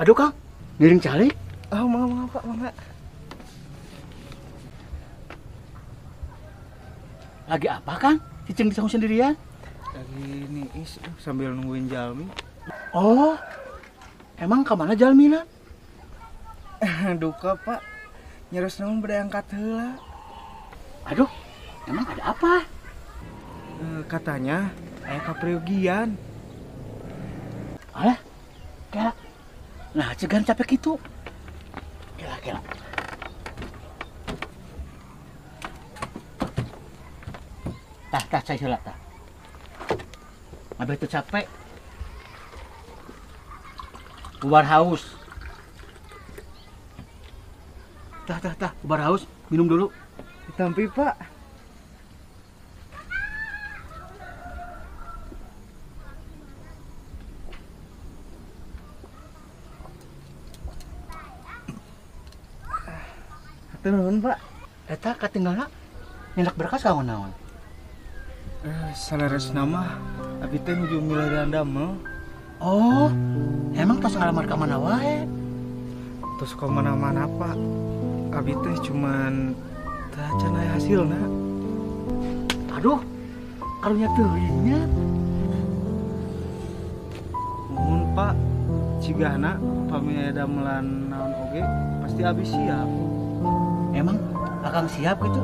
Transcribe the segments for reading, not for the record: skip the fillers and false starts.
Aduh Kang, ngiring calik. Oh, mangga Pak, mangga. Lagi apa Kang? Cicing di saung sendirian? Lagi niis sambil nungguin Jalmi. Oh, emang kemana Jalmina? Duka Pak, nyeres naon bade angkat heula. Aduh, emang ada apa? Katanya aya kapriogian. Alah, kela. Nah, cegan capek gitu. Kela, kela. Tah, tah, cai heula tah. Abah itu capek. Ubar haus. Tah, tah, tah, ubar haus, minum dulu. Ditampi, Pak. Nuhun, Pak. Eta katinggalna nyenak berkas ka naon? Saleresna mah abi teh nuju milarian damel. Oh, emang tos ngalamar ka mana wae? Tos ka mana-mana, Pak. Abi teh cuman teu acan aya hasilna. Aduh, karunya teuing nya. Muhun, Pak. Cigahna pami aya damelan naon oge pasti abi siap. Emang akang siap gitu?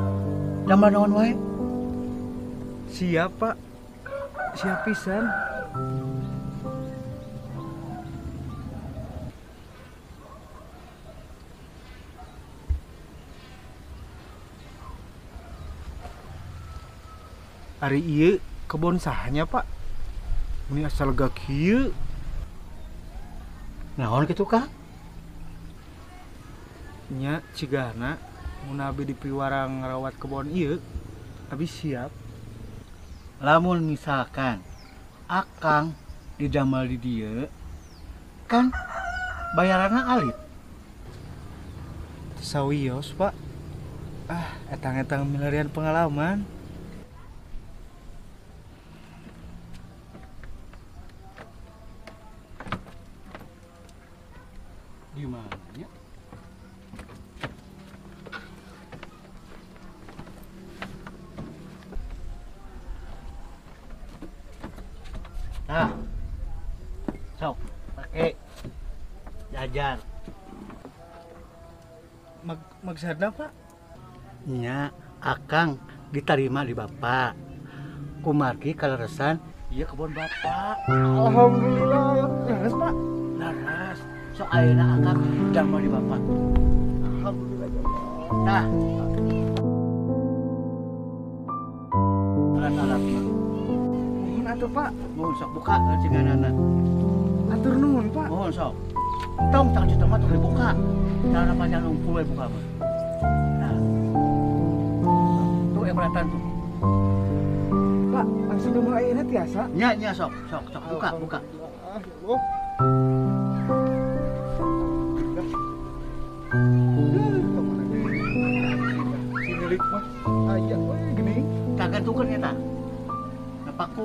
Damel naon wae? Siap, Pak. Siap pisan. Ari ieu kebon sahanya, Pak. Meni asal lega kieu. Naon kitu, Kang? Nya cigahna mun abi dipiwarang ngarawat kebon ieu, abi siap. Lamun misalkan akang didamel di dieu kan bayaranna alit. Sawios, Pak. Ah, etang-etang milarian pengalaman. Di mana ya? Nah, sok pakai jajar. Maksudna, Pak? Nya, akang diterima di bapak. Kumargi kaleresan ieu kebon bapak. Alhamdulillah, leres, Pak. Leres. Sok ayeuna akang damel di bapak. Alhamdulillah. Nah. Alat-alatna. Nuhun atuh, Pak. Mohon sok buka ciganana. Atur nuhun, Pak. Mohon sok. Tong tang juta mah tong dibuka. Celana panjang nungkul we buka mah. Nah. Tuh ebratan tuh. Pak, langsung damel ayeuna tiasa? Nya, nya sok, sok, sok buka, buka. Ya Allah. Sinilik mah aya we geuning. Kagantungkeun eta. Paku.